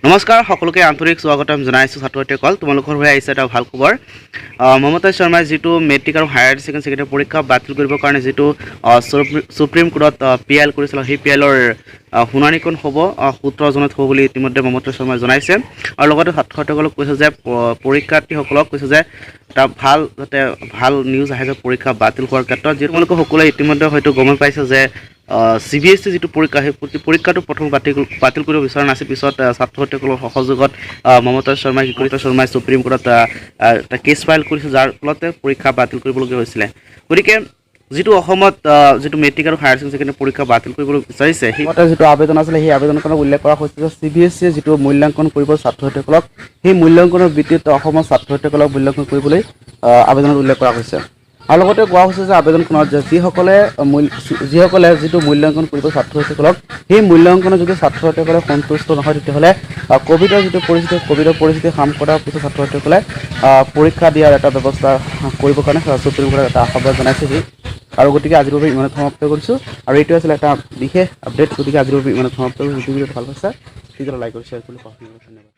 নমস্কাৰ, সকলোকে আন্তৰিক স্বাগতম জনাইছোঁ। ছাত্ৰ ছাত্ৰীসকল, তোমালোকৰ হৈ আহিছে এটা ভাল খবৰ। মমতা শৰ্মাই যিটো মেট্ৰিক আৰু হায়াৰ ছেকেণ্ডেৰী পৰীক্ষা বাতিল কৰিবৰ কাৰণে যিটো সুপ্ৰিম কোৰ্টত পি আই এল কৰিছিল, সেই পি আই এলৰ শুনানিখন হ'ব 17 জুনত হ'ব বুলি ইতিমধ্যে মমতা শৰ্মাই জনাইছে। আৰু লগতে ছাত্ৰ ছাত্ৰীসকলক কৈছে যে পৰীক্ষাৰ্থীসকলক কৈছে যে এটা ভাল যাতে ভাল নিউজ আহে যে পৰীক্ষা বাতিল হোৱাৰ ক্ষেত্ৰত। যি তোমালোকে সকলোৱে ইতিমধ্যে হয়তো গমেই পাইছে যে চিবিএছই যিটো পৰীক্ষা, সেই পৰীক্ষাটো প্ৰথম বাতিল বাতিল কৰিব বিচৰা নাছিল। পিছত ছাত্ৰ ছাত্ৰীসকলৰ সহযোগত মমতা শৰ্মাই কি কৰিছে, শৰ্মাই সুপ্ৰিম কোৰ্টত এটা কেছ ফাইল কৰিছে, যাৰ ফলতে পৰীক্ষা বাতিল কৰিবলগীয়া হৈছিলে। গতিকে যিটো অসমত যিটো মেট্ৰিক আৰু হায়াৰ ছেকেণ্ডেৰী পৰীক্ষা বাতিল কৰিবলৈ বিচাৰিছে, সেইমতে যিটো আবেদন আছিলে, সেই আবেদনখনত উল্লেখ কৰা হৈছে যে চিবিএছইয়ে যিটো মূল্যাংকন কৰিব ছাত্ৰ ছাত্ৰীসকলক, সেই মূল্যাংকনৰ ভিত্তিত অসমৰ ছাত্ৰ ছাত্ৰীসকলক মূল্যাংকন কৰিবলৈ আবেদনত উল্লেখ কৰা হৈছে। আৰু লগতে কোৱা হৈছে যে আবেদনখনত যে যিসকলে যিটো মূল্যাংকন কৰিব ছাত্ৰ ছাত্ৰীসকলক, সেই মূল্যাংকনত যদি ছাত্ৰ ছাত্ৰীসকলে সন্তুষ্ট নহয়, তেতিয়াহ'লে ক'ভিডৰ যিটো পৰিস্থিতি, ক'ভিডৰ পৰিস্থিতি সাম কৰাৰ পিছত ছাত্ৰ ছাত্ৰীসকলে পৰীক্ষা দিয়াৰ এটা ব্যৱস্থা কৰিবৰ কাৰণে সুপ্ৰিম কোৰ্টত এটা আহ্বান জনাইছেহি। আৰু গতিকে আজিৰ বাবে ইমানত সমাপ্ত কৰিছোঁ। আৰু এইটো আছিলে এটা বিশেষ আপডেট। গতিকে আজিৰ বাবে ইমানত সমাপ্ত কৰিছোঁ। যদি ভিডিঅ'টো ভাল পাইছে, তেতিয়াহ'লে লাইক কৰি শ্বেয়াৰ কৰি। ধন্যবাদ।